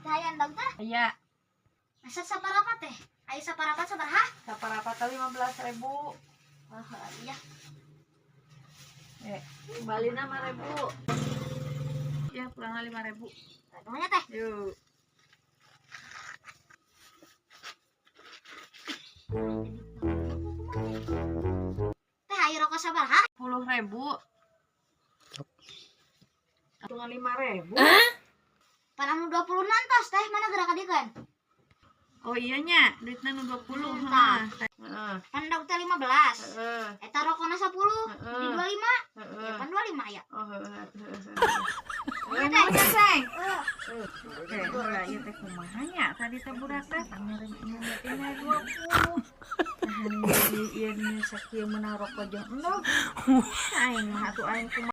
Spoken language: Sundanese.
Teh, endog teh. Iya. Masa saparapat teh? Ayo, saparapat sabaraha? Saparapat 15.000. Oh iya. Eh, kembali 5.000. Ya, kurang 5.000. Namanya teh. Yuk. Teh, ayo rokok sabaraha? 10.000. Hitungan 5.000. Pan anu 20 nantos teh, mana gerak kan? Oh iya nya, duitnya nu 20. Tah. Heeh. Pan endog teh 15. Heeh. Eta rokokna 10, jadi 25. Heeh. Ya pan 25 ya. Oh, heeh, heeh. Iya, Heeh, teh. nuhun, Seng. Eh, Oke, lah ieu teh kumaha nya? Tadi teh budak teh nyamperin 20. Nah, ieu ieu sakieu meunang rokok jeung endog. Aing mah atuh aing kumaha.